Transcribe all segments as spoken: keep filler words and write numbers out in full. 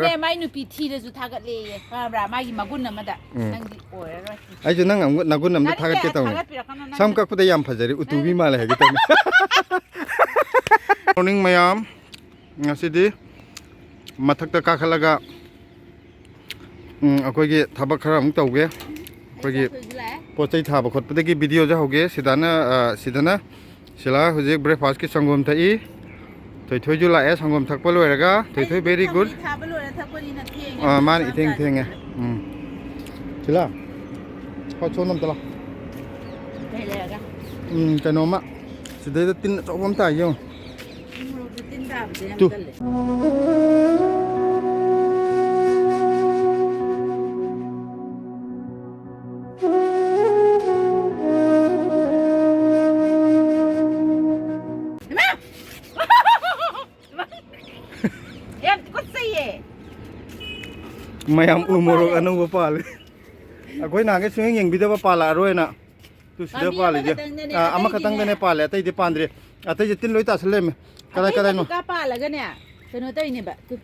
ꯑꯦ, ꯃꯥꯏ ꯅꯨꯄꯤ ꯊꯤꯔꯁꯨ ꯊꯥꯒꯠꯂꯦꯌꯦ, ꯈꯪꯕ꯭ꯔꯥ? ꯃꯥꯒꯤ ꯃꯒꯨꯟ ꯑꯃꯗ꯫ ꯎꯝ꯫ ꯅꯪꯗꯤ ꯑꯣꯏꯔꯔꯣꯏ꯫ ꯑꯩꯁꯨ ꯅꯪ ꯑꯃꯨꯛ ꯅꯒꯨꯟ ꯑꯃꯗ ꯅꯥꯔꯤꯟ ꯊꯥꯒꯠꯀꯦ ꯀꯌꯥ ꯇꯧꯅꯤ꯫ ꯊꯥꯒꯠꯄꯤꯔꯛꯀꯅꯣ ꯅꯪ꯫ ꯁꯝ ꯀꯛꯄꯗ ꯌꯥꯝ ꯐꯖꯔꯤ, ꯎꯇꯨꯕꯤ ꯃꯥꯜꯂꯦ ꯍꯥꯏꯒꯦ ꯇꯧꯅꯤ꯫ Morning ꯃꯌꯥꯝ, ꯉꯁꯤꯗꯤ ꯃꯊꯛꯇ ꯀꯥꯈꯠꯂꯒ, ꯎꯝ, ꯑꯩꯈꯣꯏꯒꯤ ꯊꯕꯛ ꯈꯔ ꯑꯃꯨꯛ ꯇꯧꯒꯦ꯫ ꯑꯩꯈꯣꯏꯒꯤ ꯄꯣꯠ ꯆꯩ ꯊꯥꯕ ꯈꯣꯠꯄꯗꯒꯤ videoꯁꯦ ꯍꯧꯒꯦ꯫ ꯁꯤꯗꯅ, ꯑ, ꯁꯤꯗꯅ ꯁꯤꯂꯥ ꯍꯧꯖꯤꯛ breakfastꯀꯤ ꯁꯪꯒꯣꯝ ꯊꯛꯏ꯫ ꯊꯣꯏꯊꯣꯏꯁꯨ ꯂꯥꯛꯑꯦ ꯁꯪꯒꯣꯝ ꯊꯛꯄ ꯂꯣꯏꯔꯒ꯫ ꯊꯣꯏꯊꯣꯏ very good꯫ ꯑꯥ, ꯃꯥꯅ ꯏꯊꯦꯡ ꯊꯦꯡꯉꯦ꯫ ꯎꯝ꯫ ꯁꯤꯂꯥ, ꯍꯣꯏ, ꯁꯣꯝꯗ ꯑꯝꯇ ꯂꯥꯎ꯫ ꯀꯩ ꯂꯩꯔꯒꯦ? ꯎꯝ, ꯀꯩꯅꯣꯝꯃ꯫ ꯁꯤꯗꯩꯗ ꯇꯤꯟ ꯑꯆꯧꯕ ꯑꯃ ꯇꯥꯏ, ꯌꯦꯡꯉꯨ꯫ ꯎꯃꯣꯔꯣꯛꯇ ꯇꯤꯟ ꯇꯥꯕꯁꯦ ꯌꯥꯝ ꯇꯨ꯫ ꯇꯜꯂꯦ꯫ ꯏꯃꯥ! ꯌꯥꯝ ꯇꯨꯀꯠꯆꯩꯌꯦ꯫ ꯃꯌꯥꯝ ꯎ ꯃꯣꯔꯣꯛ ꯑꯅꯧꯕ ꯄꯥꯜꯂꯦ꯫ ꯑꯩꯈꯣꯏ ꯅꯍꯥꯟꯒꯩ ꯁꯨꯡꯌꯦꯡ ꯌꯦꯡꯕꯤꯗꯕ ꯄꯥꯜꯂꯛꯑꯔꯣꯏꯅ꯫ ꯇꯨ ꯁꯤꯗ ꯄꯥꯜꯂꯤꯁꯦ꯫ ꯑꯥ, ꯑꯃꯈꯛꯇꯪꯗꯅꯦ, ꯑꯇꯩꯗꯤꯅꯦ꯫ ꯑꯃꯈꯛꯇꯪꯗꯅꯦ ꯄꯥꯜꯂꯦ, ꯑꯇꯩꯗꯤ ꯄꯥꯟꯗ꯭ꯔꯤ꯫ ꯑꯇꯩꯁꯦ ꯇꯤꯟ ꯂꯣꯏ ꯇꯥꯁꯜ ꯂꯩꯔꯝꯃꯦ꯫ ꯀꯗꯥꯏ, ꯑꯇꯩ ꯀꯗꯥꯏꯅꯣ? ꯀꯩꯀꯥ ꯄꯥꯜꯂꯒꯅꯦ, ꯀꯩꯅꯣ ꯇꯧꯔꯤꯅꯦꯕ꯫ ꯇꯨ,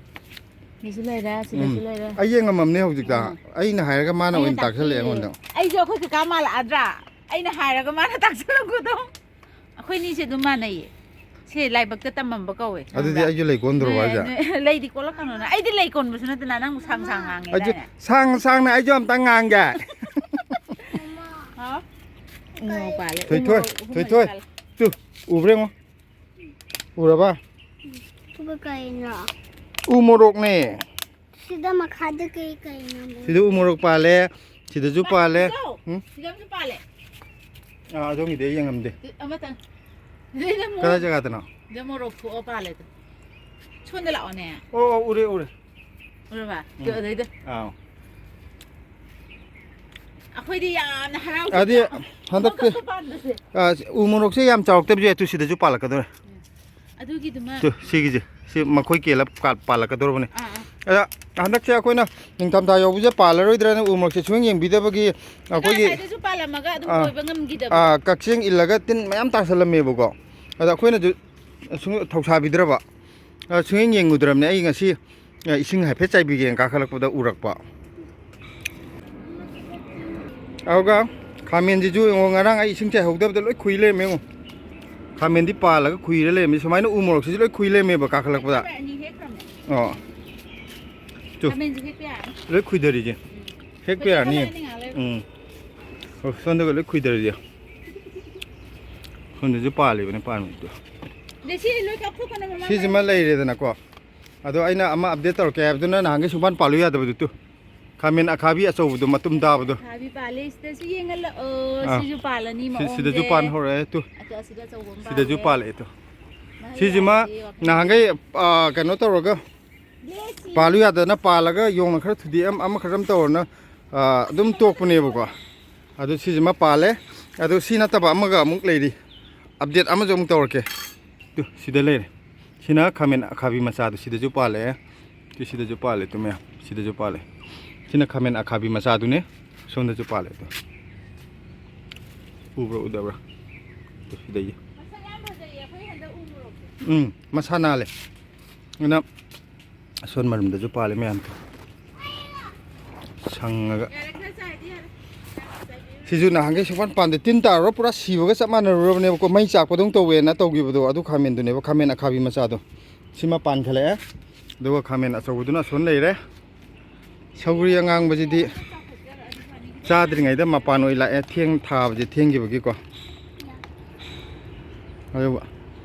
ꯁꯤꯗꯁꯨ ꯂꯩꯔꯦ, ꯁꯤꯗꯁꯨ ꯎꯝ꯫ ꯂꯩꯔꯦ꯫ ꯑꯩ ꯌꯦꯡꯉꯝꯃꯝꯅꯦ ꯍꯧꯖꯤꯛꯇ꯫ ꯑꯥ꯫ ꯑꯩꯅ ꯍꯥꯏꯔꯒ ꯃꯥꯅ ꯑꯩꯅ ꯑꯣꯏꯅ ꯇꯥꯛꯁꯜꯂꯛꯑꯦ ꯇꯥꯛꯄꯤꯔꯦ꯫ ꯑꯩꯉꯣꯟꯗ꯫ ꯑꯩꯁꯨ ꯑꯩꯈꯣꯏ ꯀꯀꯥ ꯃꯥꯜꯂꯛꯑꯗ꯭ꯔꯥ? ꯑꯩꯅ ꯍꯥꯏꯔꯒ ꯃꯥꯅ ꯇꯥꯛꯁꯜꯂꯛꯄꯗꯣ꯫ ꯑꯩꯈꯣꯏꯅꯤꯁꯦ ꯑꯗꯨꯝ ꯃꯥꯟꯅꯩꯌꯦ꯫ ꯁꯦ ꯂꯥꯏꯕꯛꯇ ꯇꯝꯃꯝꯕ ꯀꯧꯋꯦ, ꯑꯗꯨꯗꯤ ꯈꯪꯕ꯭ꯔꯥ? ꯑꯩꯁꯨ ꯂꯩ ꯀꯣꯟꯗ꯭ꯔꯣꯕ ꯍꯥꯏꯁꯦ? ꯅꯣꯏ, ꯅꯣꯏ ꯂꯩꯗꯤ ꯀꯣꯜꯂꯛꯀꯅꯣꯅ꯫ ꯑꯩꯗꯤ ꯂꯩ ꯀꯣꯟꯕꯁꯨ ꯅꯠꯇꯅ ꯅꯪ ꯁꯥꯡ ꯁꯥꯡ ꯑꯩꯁꯨ ꯉꯥꯡꯉꯦꯗꯥꯏꯅꯦ? ꯁꯥꯡ ꯁꯥꯡꯅ ꯑꯩꯁꯨ ꯑꯝꯇꯪ ꯉꯥꯡꯒꯦ꯫ ꯍꯥꯎ? ꯎ ꯃꯣꯔꯣꯛ ꯄꯥꯜꯂꯦ꯫ ꯎ ꯊꯣꯏꯊꯣꯏ, ꯃꯣꯔꯣꯛ ꯑꯍꯨꯝ ꯃꯔꯤ ꯊꯣꯏꯊꯣꯏ꯫ ꯄꯥꯜꯂꯦ꯫ ꯇꯨ, ꯎꯕ꯭ꯔꯥ ꯌꯦꯡꯉꯣ꯫ ꯎꯔꯕ? ꯁꯤꯕꯨ ꯀꯩꯅꯣ? ꯎ ꯃꯣꯔꯣꯛꯅꯦ꯫ ꯁꯤꯗ ꯃꯈꯥꯗ ꯀꯩ ꯀꯩꯅꯣ? ꯁꯤꯗ ꯎ ꯃꯣꯔꯣꯛ ꯄꯥꯜꯂꯦ, ꯁꯤꯗꯁꯨ ꯄꯥꯜꯂꯦ꯫ ꯏꯆꯧ, ꯎꯝ? ꯁꯤꯗ ꯑꯃꯁꯨ ꯄꯥꯜꯂꯦ꯫ ꯑꯥ, ꯑꯗꯣꯝꯒꯤꯗꯤ ꯑꯩ ꯌꯦꯡꯉꯝꯗꯦ꯫ ꯑꯃꯇꯪ꯫ ꯁꯤꯗ ꯃꯣꯔꯣꯛ, ꯀꯗꯥꯏ ꯖꯒꯥꯗꯅꯣ? ꯁꯤꯗ ꯃꯣꯔꯣꯛ ꯊꯣꯛꯑ ꯄꯥꯜꯂꯦ ꯑꯗꯣ꯫ ꯁꯣꯝꯗ ꯂꯥꯛꯑꯣꯅꯦ꯫ ꯑꯣ, ꯑꯣ, ꯎꯔꯦ, ꯎꯔꯦ꯫ ꯎꯔꯕ? ꯎꯝ꯫ ꯑꯗꯩꯗ꯫ ꯑꯥꯎ꯫ ꯑꯩꯈꯣꯏꯗꯤ ꯌꯥꯝꯅ ꯍꯔꯥꯎꯖꯩ꯫ ꯑꯗꯤ ꯍꯟꯗꯛꯇꯤ, ꯃꯣꯔꯣꯛ ꯄꯥꯟꯕꯁꯦ꯫ ꯑꯥ, ꯎ ꯃꯣꯔꯣꯛꯁꯦ ꯌꯥꯝ ꯆꯥꯎꯔꯛꯇꯕꯁꯨ ꯌꯥꯏ, ꯇꯨ ꯁꯤꯗꯁꯨ ꯄꯥꯜꯂꯛꯀꯗꯧꯔꯦ꯫ ꯎꯝ꯫ ꯑꯗꯨꯒꯤꯗꯨꯃ꯫ ꯇꯨ, ꯁꯤꯒꯤꯁꯦ, ꯁꯤ ꯃꯈꯣꯏ ꯀꯦꯜꯂ ꯄꯥꯜ-, ꯄꯥꯜꯂꯛꯀꯗꯧꯔꯕꯅꯦ꯫ ꯑꯥ, ꯑꯥ꯫ ꯑꯗ ꯍꯟꯗꯛꯁꯦ ꯑꯩꯈꯣꯏꯅ ꯅꯤꯡꯊꯝꯊꯥ ꯌꯧꯕꯁꯦ ꯄꯥꯜꯂꯔꯣꯏꯗ꯭ꯔꯅ ꯎ ꯃꯣꯔꯣꯛꯁꯦ ꯁꯨꯡꯌꯦꯡ ꯌꯦꯡꯕꯤꯗꯕꯒꯤ ꯑꯩꯈꯣꯏꯒꯤ, ꯀꯗꯥꯏꯗꯁꯨ ꯄꯥꯜꯂꯝꯃꯒ ꯑꯗꯨꯝ ꯑꯥ, ꯑꯣꯏꯕ ꯉꯝꯈꯤꯗꯕ꯫ ꯑꯥ, ꯀꯛꯆꯦꯡ ꯏꯜꯂꯒ ꯇꯤꯟ ꯃꯌꯥꯝ ꯇꯥꯁꯜꯂꯝꯃꯦꯕꯀꯣ꯫ ꯑꯗ ꯑꯩꯈꯣꯏꯅꯁꯨ ꯁꯨꯡ-, ꯊꯧꯁꯥꯕꯤꯗ꯭ꯔꯕ꯫ ꯑ, ꯁꯨꯡꯌꯦꯡ ꯌꯦꯡꯉꯨꯗ꯭ꯔꯕꯅꯦ꯫ ꯑꯩ ꯉꯁꯤ ꯑꯦ, ꯏꯁꯤꯡ ꯍꯥꯏꯐꯦꯠ ꯆꯥꯏꯕꯤꯒꯦꯅ ꯀꯥꯈꯠꯂꯛꯄꯗ ꯎꯔꯛꯄ꯫ ꯑꯗꯨꯒ ꯈꯥꯃꯦꯟꯁꯤꯁꯨ ꯌꯦꯡꯉꯣ, ꯉꯔꯥꯡ ꯑꯩ ꯏꯁꯤꯡ ꯆꯥꯏꯍꯧꯗꯕꯗ ꯂꯣꯏ ꯈꯨꯏ ꯂꯩꯔꯝꯃꯦ ꯌꯦꯡꯉꯣ꯫ ꯈꯥꯃꯦꯟꯗꯤ ꯄꯥꯜꯂꯒ ꯈꯨꯏꯔ ꯂꯩꯔꯝꯃꯤ꯫ ꯁꯨꯃꯥꯏꯅ ꯎ ꯃꯣꯔꯣꯛꯁꯤꯁꯨ ꯂꯣꯏ ꯈꯨꯏ ꯂꯩꯔꯝꯃꯦꯕ ꯀꯥꯈꯠꯂꯛꯄꯗ꯫ ꯑꯅꯤ ꯍꯦꯛꯈ꯭ꯔꯕꯅꯦ꯫ ꯑꯣ꯫ ꯇꯨ꯫ ꯈꯥꯃꯦꯟꯁꯨ ꯍꯦꯛꯄ ꯌꯥꯔꯅꯤ꯫ ꯂꯣꯏ ꯈꯨꯏꯗꯔꯤꯁꯦ꯫ ꯍꯦꯛꯄ ꯌꯥꯔꯅꯤ꯫ ꯈꯨꯏꯗꯔꯅꯤ ꯉꯥꯏꯍꯥꯛ ꯂꯩꯔꯒ꯫ ꯎꯝ꯫ ꯑꯣ, ꯁꯣꯝꯗꯒ ꯂꯣꯏ ꯈꯨꯏꯗꯔꯤꯁꯦ꯫ ꯁꯣꯝꯗꯁꯨ ꯄꯥꯜꯂꯤꯕꯅꯦ, ꯄꯥꯟꯕꯗꯣ꯫ ꯑꯗꯩ ꯁꯤ ꯂꯣꯏ ꯀꯥꯞꯊꯣꯛꯀꯅꯣ, ꯃꯃꯥ꯫ ꯁꯤꯁꯤꯃ ꯂꯩꯔꯦꯗꯅꯀꯣ꯫ ꯑꯗꯣ ꯑꯩꯅ ꯑꯃ update ꯇꯧꯔꯛꯀꯦ ꯍꯥꯏꯕꯗꯨꯅ ꯅꯍꯥꯟꯒꯩ ꯁꯨꯡꯄꯥꯟ ꯄꯥꯜꯂꯨ ꯌꯥꯗꯕꯗꯨ ꯇꯨ꯫ ꯈꯥꯃꯦꯟ ꯑꯈꯥꯕꯤ ꯑꯆꯧꯕꯗꯨ ꯃꯇꯨꯝ ꯇꯥꯕꯗꯣ꯫ ꯑꯈꯥꯕꯤ ꯄꯥꯜꯂꯦ꯫ ꯁꯤꯗꯁꯨ ꯌꯦꯡꯍꯜꯂꯛꯑꯣ꯫ ꯑꯥ꯫ ꯁꯤꯁꯨ ꯄꯥꯜꯂꯅꯤ ꯁꯤ-, ꯁꯤꯗꯁꯨ ꯃꯑꯣꯡꯁꯦ꯫ ꯄꯥꯟ ꯍꯧꯔꯛꯑꯦ ꯇꯨ꯫ ꯑꯗꯣ ꯑꯁꯤꯗ ꯑꯆꯧꯕ ꯑꯃ ꯁꯤꯗꯁꯨ ꯄꯥꯜꯂꯦ꯫ ꯄꯥꯜꯂꯛꯑꯦ ꯇꯨ꯫ ꯃꯍꯩ ꯁꯤꯁꯤꯃ ꯌꯥꯜꯂꯗꯤ ꯋꯥꯈꯜ ꯅꯍꯥꯟꯈꯩ, ꯅꯨꯡꯉꯥꯏ꯫ ꯑꯥ, ꯀꯩꯅꯣ ꯇꯧꯔꯒ ꯂꯦꯁꯤ꯫ ꯄꯥꯜꯂꯨ ꯌꯥꯗꯅ ꯄꯥꯜꯂꯒ ꯌꯣꯡꯅ ꯈꯔ ꯊꯨꯗꯦꯛꯑꯝ-, ꯑꯃ ꯈꯔ ꯑꯃ ꯇꯧꯔꯅ, ꯑꯥ, ꯑꯗꯨꯝ ꯇꯣꯛꯄꯅꯦꯕꯀꯣ꯫ ꯑꯗꯨ ꯁꯤꯁꯤꯃ ꯄꯥꯜꯂꯦ꯫ ꯑꯗꯨ ꯁꯤ ꯅꯠꯇꯕ ꯑꯃꯒ ꯑꯃꯨꯛ ꯂꯩꯔꯤ꯫ Update ꯑꯃꯁꯨ ꯑꯃꯨꯛ ꯇꯧꯔꯛꯀꯦ꯫ ꯇꯨ, ꯁꯤꯗ ꯂꯩꯔꯦ꯫ ꯁꯤꯅ ꯈꯥꯃꯦꯟ ꯑꯈꯥꯕꯤ ꯃꯆꯥꯗꯨ ꯁꯤꯗꯁꯨ ꯄꯥꯜꯂꯛꯑꯦ꯫ ꯇꯨ, ꯁꯤꯗꯁꯨ ꯄꯥꯜꯂꯦ ꯇꯨ ꯃꯌꯥꯝ꯫ ꯁꯤꯗꯁꯨ ꯄꯥꯜꯂꯦ꯫ ꯁꯤꯅ ꯈꯥꯃꯦꯟ ꯑꯈꯥꯕꯤ ꯃꯆꯥꯗꯨꯅꯦ꯫ ꯁꯣꯝꯗꯁꯨ ꯄꯥꯜꯂꯦ ꯇꯨ꯫ ꯎꯕ꯭ꯔꯥ ꯎꯗꯕ꯭ꯔꯥ? ꯇꯨ, ꯁꯤꯗꯩꯁꯦ꯫ ꯃꯁꯛ ꯌꯥꯝ ꯐꯖꯩꯌꯦ, ꯑꯩꯈꯣꯏ ꯍꯟꯗꯛ ꯎ ꯃꯣꯔꯣꯛꯁꯦ꯫ ꯎꯝ, ꯃꯁꯥ ꯅꯥꯜꯂꯦ꯫ ꯑꯗꯨꯅ ꯑꯁꯣꯟ ꯃꯔꯨꯝꯗꯁꯨ ꯄꯥꯜꯂꯦ ꯃꯌꯥꯝꯗꯣ꯫ ꯁꯪꯉꯒ꯫ ꯌꯥꯔꯦ, ꯈꯔ ꯆꯥꯏꯗꯤ ꯌꯥꯔꯦ꯫ ꯁꯤꯁꯨ ꯅꯍꯥꯟꯈꯩ ꯁꯨꯡꯄꯥꯟ ꯄꯥꯟꯗꯦ꯫ ꯇꯤꯟ ꯇꯥꯔꯨꯔ ꯄꯨꯔꯥ ꯁꯤꯕꯒ ꯆꯞ ꯃꯥꯟꯅꯔꯨꯔꯕꯅꯦꯕꯀꯣ꯫ ꯃꯩ ꯆꯥꯛꯄꯗꯧ ꯇꯧꯋꯦꯅ ꯇꯧꯈꯤꯕꯗꯣ, ꯑꯗꯨ ꯈꯥꯃꯦꯟꯗꯨꯅꯦꯕ, ꯈꯥꯃꯦꯟ ꯑꯈꯥꯕꯤ ꯃꯆꯥꯗꯣ꯫ ꯁꯤꯃ ꯄꯥꯟꯈꯠꯂꯛꯑꯦ꯫ ꯑꯗꯨꯒ ꯈꯥꯃꯦꯟ ꯑꯆꯧꯕꯗꯨꯅ ꯑꯁꯣꯟ ꯂꯩꯔꯦ꯫ ꯁꯧꯒ꯭ꯔꯤ ꯑꯉꯥꯡꯕꯁꯤꯗꯤ ꯆꯥꯗ꯭ꯔꯤꯉꯩꯗ ꯃꯄꯥꯟ ꯑꯣꯏ ꯂꯥꯛꯑꯦ, ꯊꯦꯡ ꯊꯥꯕꯁꯦ ꯊꯦꯡꯈꯤꯕꯒꯤꯀꯣ꯫ ꯑꯗꯨꯒ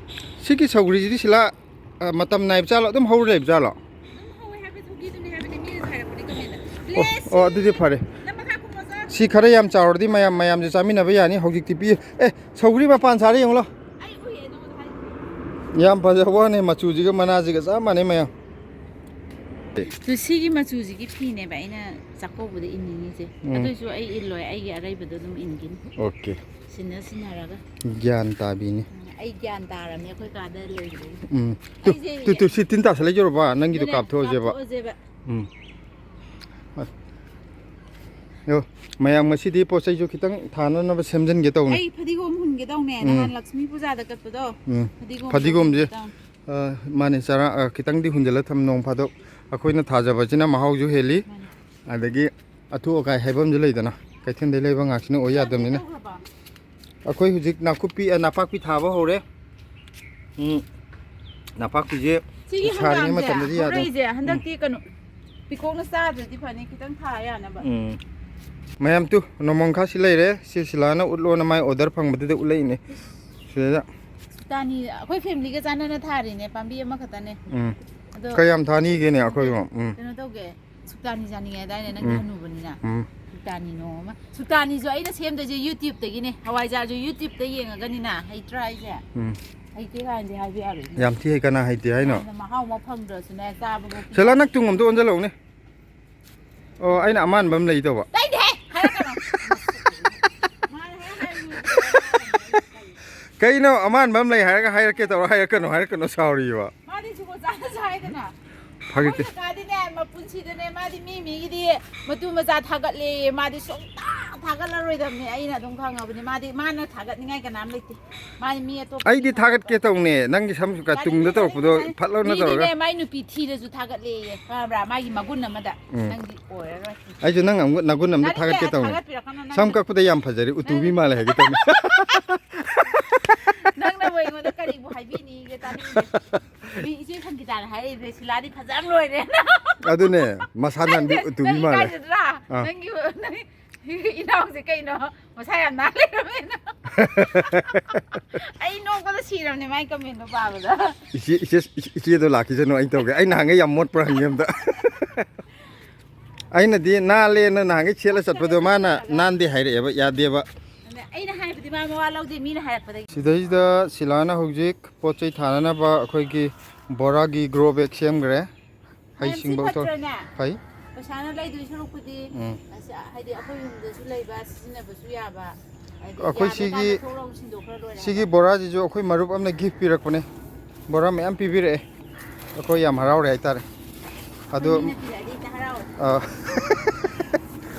ꯁꯤꯒꯤ ꯁꯧꯒ꯭ꯔꯤꯁꯤꯗꯤ ꯁꯤꯂꯥ, ꯑ, ꯃꯇꯝ ꯅꯥꯏꯕ ꯖꯥꯠꯂꯣ? ꯑꯗꯨꯝ ꯍꯧꯔ ꯂꯩꯕ ꯖꯥꯠꯂꯣ? ꯑꯗꯨꯝ ꯍꯧꯋꯦ ꯍꯥꯏꯕ ꯁꯧꯒ꯭ꯔꯤꯗꯨꯅꯦ ꯍꯥꯏꯕꯅꯦ, ꯃꯤꯅꯁꯨ ꯍꯥꯏꯔꯛꯄꯅꯦ comment꯫ ꯑꯣ, Bless ꯑꯣ, ꯑꯗꯨꯗꯤ you꯫ ꯐꯔꯦ꯫ ꯅꯪ ꯃꯈꯥ ꯀꯨꯝꯃꯣ ꯆꯣ꯫ ꯁꯤ ꯈꯔ ꯌꯥꯝ ꯆꯥꯎꯔꯗꯤ ꯃꯌꯥꯝ, ꯃꯌꯥꯝꯁꯨ ꯆꯥꯃꯤꯟꯅꯕ ꯌꯥꯅꯤ꯫ ꯍꯧꯖꯤꯛꯇꯤ ꯄꯤ-, ꯑꯦ, ꯁꯧꯒ꯭ꯔꯤ ꯃꯄꯥꯟ ꯁꯥꯔ ꯌꯦꯡꯉꯨ ꯂꯥꯎ꯫ ꯑꯩ ꯎꯏꯌꯦ ꯅꯉꯣꯟꯗ ꯍꯥꯏꯗꯨꯗꯤ꯫ ꯌꯥꯝ ꯐꯖꯕ ꯋꯥꯅꯦ, ꯃꯆꯨꯁꯤꯒ ꯃꯅꯥꯁꯤꯒ ꯆꯞ ꯃꯥꯟꯅꯩ ꯃꯌꯥꯝ꯫ ꯑꯗꯨ ꯁꯤꯒꯤ ꯃꯆꯨꯁꯤꯒꯤ ꯐꯤꯅꯦꯕ ꯑꯩꯅ ꯆꯥꯛꯀꯧꯕꯗ ꯏꯟꯅꯤꯡꯉꯤꯁꯦ꯫ ꯎꯝ꯫ ꯑꯗꯨꯏꯁꯨ ꯑꯩ ꯏꯜꯂꯣꯏ, ꯑꯩꯒꯤ ꯑꯔꯩꯕꯗꯣ ꯑꯗꯨꯝ ꯏꯟꯈꯤꯅꯤ꯫ OK꯫ ꯁꯤꯟꯅ ꯁꯤꯟꯅꯔꯒ꯫ ꯒ꯭ꯌꯥꯟ ꯇꯥꯕꯤꯅꯤ꯫ ꯎꯝ, ꯑꯩ ꯒ꯭ꯌꯥꯟ ꯇꯥꯔꯕꯅꯦ ꯑꯩꯈꯣꯏ ꯀꯥꯗ ꯂꯩꯕꯗꯒꯤ꯫ ꯎꯝ꯫ ꯇꯨ, ꯑꯩꯁꯦ ꯇꯨ, ꯇꯨ, ꯁꯤ ꯇꯤꯟ ꯇꯥꯁꯜꯂꯛꯏ ꯌꯧꯔꯕ? ꯅꯪꯒꯤꯗꯣ ꯑꯗꯨꯅꯦ, ꯀꯥꯞꯊꯣꯛꯑꯁꯦꯕ꯫ ꯀꯥꯞꯊꯣꯛꯑꯁꯦꯕ꯫ ꯎꯝ꯫ ꯑ, ꯌꯣ, ꯃꯌꯥꯝ ꯉꯁꯤꯗꯤ ꯄꯣꯠ ꯆꯩꯁꯨ ꯈꯤꯇꯪ ꯊꯥꯅꯅꯕ ꯁꯦꯝꯖꯤꯟꯒꯦ ꯇꯧꯅꯤ꯫ ꯑꯩ ꯐꯗꯤꯒꯣꯝ ꯍꯨꯟꯒꯦ ꯇꯧꯅꯦ꯫ ꯎꯝ꯫ ꯅꯍꯥꯟ ꯂꯛꯁꯃꯤ ꯄꯨꯖꯥꯗ ꯀꯠꯄꯗꯣ꯫ ꯎꯝ꯫ ꯐꯗꯤꯒꯣꯝ ꯐꯗꯤꯒꯣꯝꯁꯦ꯫ ꯍꯨꯟꯒꯦ ꯇꯧꯅꯦ꯫ ꯑ, ꯃꯥꯅꯦ, ꯆꯔꯥ, ꯑ, ꯈꯤꯇꯪꯗꯤ ꯍꯨꯟꯖꯤꯜꯂ ꯊꯝ, ꯅꯣꯡ ꯐꯥꯗꯣꯛ, ꯑꯩꯈꯣꯏꯅ ꯊꯥꯖꯕꯁꯤꯅ ꯃꯍꯥꯎꯁꯨ ꯍꯦꯜꯂꯤ꯫ ꯃꯥꯅꯤ꯫ ꯑꯗꯒꯤ ꯑꯊꯨ ꯑꯀꯥꯏ ꯍꯥꯏꯕ ꯑꯃꯁꯨ ꯂꯩꯗꯅ, ꯀꯩꯊꯦꯜꯗ ꯂꯩꯕ ꯉꯥꯛꯁꯤꯅ ꯑꯣꯏ ꯌꯥꯗꯕꯅꯤꯅ꯫ ꯇꯧꯈ꯭ꯔꯕꯣ? ꯑꯩꯈꯣꯏ ꯍꯧꯖꯤꯛ ꯅꯥꯀꯨꯞꯄꯤ, ꯑ, ꯅꯥꯄꯥꯛꯄꯤ ꯊꯥꯕ ꯍꯧꯔꯦ꯫ ꯎꯝ, ꯅꯥꯄꯥꯛꯄꯤꯁꯦ ꯁꯤꯒꯤ ꯁꯥꯔꯤꯉꯩ ꯍꯪꯒꯥꯝꯁꯦ ꯃꯇꯝꯗꯗꯤ ꯌꯥꯗꯦ꯫ ꯍꯧꯔꯛꯏꯁꯦ ꯎꯝ꯫ ꯍꯟꯗꯛꯇꯤ ꯀꯩꯅꯣ, ꯄꯤꯀꯣꯛꯅ ꯆꯥꯗ꯭ꯔꯗꯤ ꯐꯅꯤ, ꯈꯤꯇꯪ ꯊꯥ ꯌꯥꯅꯕ꯫ ꯎꯝ꯫ ꯃꯌꯥꯝ ꯇꯨ, ꯅꯣꯡꯃꯪꯈꯥꯁꯤ ꯂꯩꯔꯦ꯫ ꯁꯤ ꯁꯤꯂꯥꯅ ꯎꯠꯂꯣꯅ ꯃꯥꯏ order ꯐꯪꯕꯗꯨꯗ ꯎꯠꯂꯛꯏꯅꯦ꯫ ꯁꯤꯗꯩꯗ꯫ ꯁꯨꯛꯇꯥꯅꯤ ꯑꯩꯈꯣꯏ familyꯒ ꯆꯥꯟꯅꯅ ꯊꯥꯔꯤꯅꯦ, ꯄꯥꯝꯕꯤ ꯑꯃꯈꯛꯇꯅꯦ꯫ ꯎꯝ꯫ ꯑꯗꯣ ꯀꯌꯥꯝ ꯊꯥꯅꯤꯒꯦꯅꯦ ꯑꯩꯈꯣꯏꯕꯣ? ꯎꯝ꯫ ꯀꯩꯅꯣ ꯇꯧꯒꯦ, ꯁꯨꯛꯇꯥꯅꯤ ꯆꯥꯅꯤꯡꯉꯦ ꯍꯥꯏꯗꯥꯏꯅꯦ ꯅꯪꯒꯤ ꯎꯝ꯫ ꯍꯅꯨꯕꯅꯤꯅ? ꯎꯝ꯫ ꯁꯨꯛꯇꯥꯅꯤ ꯅꯣꯡꯃ꯫ ꯁꯨꯛꯇꯥꯅꯤꯁꯨ ꯑꯩꯅ ꯁꯦꯝꯗꯣꯏꯁꯦ YouTubeꯇꯒꯤꯅꯦ꯫ ꯍꯋꯥꯏꯖꯥꯔꯁꯨ YouTubeꯇ ꯌꯦꯡꯉꯒꯅꯤꯅ, ꯍꯩꯇ꯭ꯔꯥ ꯑꯩꯁꯦ? ꯎꯝ꯫ ꯍꯩꯇꯦ ꯀꯥꯏꯅꯗꯤ ꯍꯥꯏꯕ ꯌꯥꯔꯣꯏꯅꯦ꯫ ꯌꯥꯝ ꯊꯤ ꯍꯩ, ꯀꯅꯥ ꯍꯩꯇꯦ ꯍꯥꯏꯅꯣ? ꯌꯥꯝꯅ ꯃꯍꯥꯎ ꯑꯃ ꯐꯪꯗ꯭ꯔꯁꯨꯅꯦ, ꯆꯥꯕꯕꯨ ꯁꯦꯂꯥ, ꯅꯪ ꯇꯨꯡ ꯑꯝꯇ ꯑꯣꯟꯁꯤꯜꯂꯛꯎꯅꯦ꯫ ꯑꯣ, ꯑꯩꯅ ꯑꯃꯥꯟꯕ ꯑꯃ ꯂꯩ ꯇꯧꯕ꯫ ꯇꯩꯗꯦꯍꯦ! ꯍꯥꯏꯔꯛꯀꯅꯣ꯫ ꯃꯥꯅ ꯍꯦꯛ ꯍꯥꯏꯔꯨꯕꯗ ꯀꯩꯅꯣ, ꯑꯃꯥꯟꯕ ꯑꯃ ꯂꯩ ꯍꯥꯏꯔꯒ ꯍꯥꯏꯔꯛꯀꯦ ꯇꯧꯔ ꯍꯥꯏꯔꯛꯀꯅꯣ, ꯍꯥꯏꯔꯛꯀꯅꯣ ꯁꯥꯎꯔꯤꯕ? ꯃꯥꯗꯤ ꯖꯨꯒꯣꯠ ꯆꯥꯗꯁꯨ ꯍꯥꯏꯗꯅ꯫ ꯐꯥꯒꯤ ꯇꯧ꯫ ꯑꯩꯈꯣꯏ ꯀꯀꯥꯗꯤꯅꯦ, ꯃꯄꯨꯟꯁꯤꯗꯅꯦ, ꯃꯥꯗꯤ ꯃꯤ ꯃꯤꯒꯤꯗꯤ ꯃꯇꯨ ꯃꯆꯥ ꯊꯥꯒꯠꯂꯦꯌꯦ꯫ ꯃꯥꯗꯤ ꯁꯨꯡꯊꯥ ꯊꯥꯒꯠꯂꯔꯣꯏꯗꯕꯅꯦ꯫ ꯑꯩꯅ ꯑꯗꯨꯝ ꯈꯪꯉꯕꯅꯦ꯫ ꯃꯥꯗꯤ, ꯃꯥꯅ ꯊꯥꯒꯠꯅꯤꯡꯉꯥꯏ ꯀꯅꯥꯝ ꯂꯩꯇꯦ꯫ ꯃꯥꯗꯤ ꯃꯤ ꯑꯇꯣꯞꯄ ꯑꯩꯗꯤ ꯊꯥꯒꯠꯀꯦ ꯇꯧꯅꯦ꯫ ꯅꯪꯒꯤ ꯁꯝ ꯀ-, ꯇꯨꯡꯗ ꯇꯧꯔꯛꯄꯗꯣ ꯐꯠ ꯂꯥꯎꯅ ꯇꯧꯔꯒ꯫ ꯃꯤꯗꯤꯅꯦ, ꯃꯥꯏ ꯅꯨꯄꯤ ꯊꯤꯔꯁꯨ ꯊꯥꯒꯠꯂꯦꯌꯦ꯫ ꯈꯪꯉꯕ꯭ꯔꯥ? ꯃꯥꯒꯤ ꯃꯒꯨꯟ ꯑꯃꯗ꯫ ꯎꯝ꯫ ꯅꯪꯗꯤ ꯑꯣꯏꯔꯔꯣꯏ꯫ ꯑꯩꯁꯨ ꯅꯪ ꯑꯃꯨꯛ ꯅꯒꯨꯟ ꯑꯝꯗ ꯇꯥꯅꯤꯡꯗꯦ, ꯊꯥꯒꯠꯀꯦ ꯇꯧꯅꯦ꯫ ꯊꯥꯒꯠꯄꯤꯔꯛꯀꯅꯨ, ꯅꯪ ꯁꯝ ꯀꯛꯄꯗ ꯌꯥꯝ ꯐꯖꯔꯦ, ꯎꯇꯨꯕꯤ ꯅꯪ ꯃꯥꯜꯂꯦ ꯍꯥꯏꯒꯦ ꯇꯧꯅꯦ꯫ ꯅꯪꯅꯕꯨ ꯑꯩꯉꯣꯟꯗ ꯀꯔꯤꯕꯨ ꯍꯥꯏꯕꯤꯅꯤꯒꯦ ꯇꯥꯅꯤꯡꯗꯦ꯫ ꯃꯤ ꯏꯆꯦ ꯁꯪꯒꯤꯇꯥꯅ ꯍꯥꯏꯔꯛꯏ, "ꯁꯤꯂꯥꯗꯤ ꯐꯖꯅ ꯂꯣꯏꯔꯦ"꯫ ꯑꯗꯨꯅꯦ, ꯃꯁꯥ ꯅꯥꯟꯕꯤ ꯅꯪ, ꯎꯇꯨꯕꯤ ꯅꯪ ꯃꯥꯜꯂꯦ꯫ ꯏꯀꯥꯏꯖꯗ꯭ꯔꯥ? ꯑꯥ꯫ ꯅꯪꯒꯤ, ꯅꯪ ꯏꯅꯥꯎꯁꯦ ꯀꯩꯅꯣ? ꯃꯁꯥ ꯌꯥꯝ ꯅꯥꯟ ꯂꯩꯔꯝꯃꯦꯅ꯫ ꯑꯩ ꯅꯣꯛꯄꯗ ꯁꯤꯔꯕꯅꯦ ꯃꯥꯏ commentꯗꯣ ꯄꯥꯕꯗ꯫ ꯏꯆꯦ, ꯏꯆꯦ, ꯏꯆꯦ, ꯏꯆꯦꯗꯣ ꯂꯥꯛꯈꯤꯁꯅꯨ, ꯑꯩ ꯇꯧꯒꯦ꯫ ꯑꯩ ꯅꯍꯥꯟꯒꯩ ꯌꯥꯝ ꯃꯣꯠꯄ꯭ꯔꯥ ꯍꯪꯒꯦ ꯑꯝꯇ꯫ ꯑꯩꯅꯗꯤ ꯅꯥꯜꯂꯦꯅ ꯅꯍꯥꯟꯒꯩ ꯁꯦꯠꯂ ꯆꯠꯄꯗꯣ ꯃꯥꯅ ꯅꯥꯟꯗꯦ ꯍꯥꯏꯔꯛꯑꯦꯕ, ꯌꯥꯗꯦꯕ꯫ ꯑꯗ ꯑꯩꯅ ꯍꯥꯏꯕꯗꯤ ꯃꯥ ꯃꯋꯥ ꯂꯧꯗꯦ, ꯃꯤꯅ ꯍꯥꯏꯔꯛꯄꯗꯒꯤ꯫ ꯁꯤꯗꯩꯁꯤꯗ ꯁꯤꯂꯥꯅ ꯍꯧꯖꯤꯛ ꯄꯣꯠ ꯆꯩ ꯊꯥꯅꯅꯕ ꯑꯩꯈꯣꯏꯒꯤ ꯕꯣꯔꯥꯒꯤ grow bag ꯁꯦꯝꯈ꯭ꯔꯦ꯫ ꯃꯌꯥꯝ ꯁꯤ ꯍꯩꯁꯤꯡꯕ ꯊꯣꯛ-, ꯐꯠꯇ꯭ꯔꯅꯦ? ꯐꯩ꯫ ꯄꯩꯁꯥꯅ ꯂꯩꯗꯣꯏ ꯁꯔꯨꯛꯄꯨꯗꯤ, ꯎꯝ꯫ ꯑꯁ, ꯍꯥꯏꯗꯤ ꯑꯩꯈꯣꯏ ꯌꯨꯝꯗꯁꯨ ꯂꯩꯕ, ꯁꯤꯖꯤꯟꯅꯕꯁꯨ ꯌꯥꯕ, ꯍꯥꯏꯗꯤ ꯑꯩꯈꯣꯏ ꯌꯥꯗ꯭ꯔꯀꯥꯟꯗ ꯁꯤꯒꯤ, ꯊꯣꯛ ꯂꯥꯎꯅ ꯁꯤꯟꯗꯣꯛꯈ꯭ꯔ ꯂꯣꯏꯔꯦ ꯁꯤꯒꯤ ꯍꯥꯏꯕ꯫ ꯕꯣꯔꯥꯁꯤꯁꯨ ꯑꯩꯈꯣꯏ ꯃꯔꯨꯞ ꯑꯃꯅ gift ꯄꯤꯔꯛꯄꯅꯦ꯫ ꯕꯣꯔꯥ ꯃꯌꯥꯝ ꯄꯤꯕꯤꯔꯛꯑꯦ꯫ ꯑꯩꯈꯣꯏ ꯌꯥꯝ ꯍꯔꯥꯎꯔꯦ ꯍꯥꯏꯇꯥꯔꯦ꯫ ꯑꯗꯣ, ꯑꯩꯈꯣꯏ ꯃꯤꯅ ꯄꯤꯔꯛꯑꯗꯤ ꯍꯦꯛꯇ ꯍꯔꯥꯎꯋꯦ꯫ ꯑꯥ꯫